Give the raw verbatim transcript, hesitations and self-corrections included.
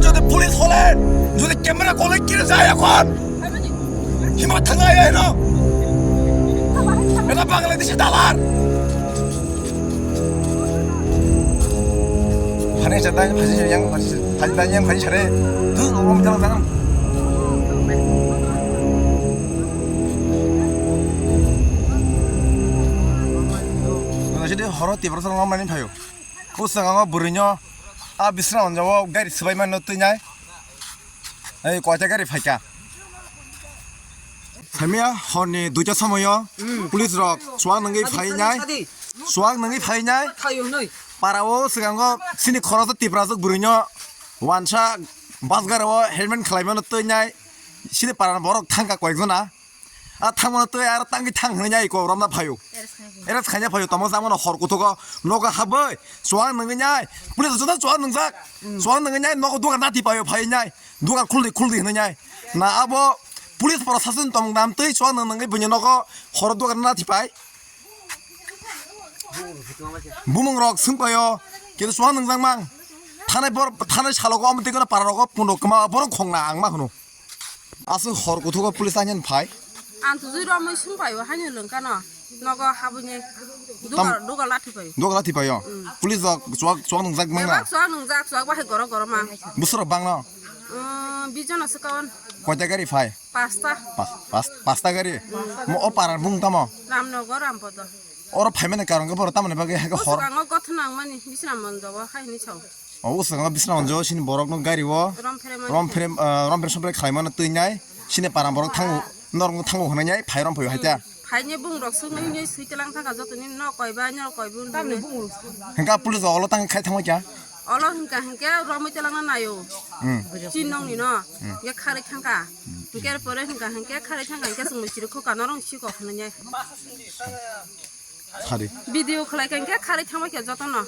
যদি পুলিশ হলে, যদি ক্যামেরা কোলে কিনে যায় এখন, হিমা থানা এলো। এটা বাংলাদেশি দালাল। Phani sa tang, phani sa yang, phani sa, phani sa yang, phani sa re. Tu ngom tang tang. Nasi di horo tibar sa ngom mani phayo. Kusang ang bwrwino a bisna onjao gari swbai mano twi nai. Ei koita gari phaika. Samia horni duita somoyo police rok chuak nangwi phai nai. Chuak nangwi phai nai. Para o swkango sini khoroksa Tiprasuk bwrwino wansa bus gari o helmet khlai mano twi nai. Sini para borok thangka koyek jona. A thangmano twi aro tangwi thang hwnwi nai ko romna phaio. Era khaina phaio tamo jangmano hor kuthugo nogo habwi chuak nangwi nai. Police joto chuak nangjak. Chuak nangwi nai nogo dugan nati phaio phai nai. Dugan khuldi khuldi hwnwi nai. Na abo police prosason tongmung dam twi chuak nang nangwi bini nogo horo dugan nati phai. Bumung rok swngpaio, kintu chuak nangjakmang. Thanai bor, thanai salogo omo tei kono para rogo pundo kwma borok khongna ang ma hwno. Aswk hor kuthugo police ani phai. Ang tujui romwi swngpaio haino lwngkano. Nogo habwini duga, duga lathi paio. Duga lathi paio. Police rok chuak, chuak nangjakmang na. Chuak nungjak, chuak bahai goro goro ma. Busuro bangno. Bijon aswk kawan. Koita gari phai? Pasta. Pas-, pas-, pasta gari. Mo o parar bung tamo? Ramnagar, Rampada. Oro phaimani karon khe borok tamoni bagwi hai khe hor. Bwskango gotho nangmani bisna monjogo hai hinwi sao. O bwskango bisna monjogo sini borokno gari o. Rom pheremani. Rom pherem, ah, rom pherem sompherem khlaimano twi nai. Sini para borok thango, norokno thango hwnwi nai phai rom phaio hai ta. Phaini bung rok swngwi hinwi swi telang thangkha jotoni nok koiba, nok koibu. Tamni bung rok swngwi. Hingka police rok olo tang khai thangma kya? Olo hingka hingke romwi telangna naio. Hmm. Chin nongni no. Hmm. Hingke kharwi thangkha. Hingke pore hingka hingke kharwi thangkha hingke chwngno chiri kho kano rong si kok hwnwi. Sari. Video khlai kha hingke kharwi thangma kya jotono.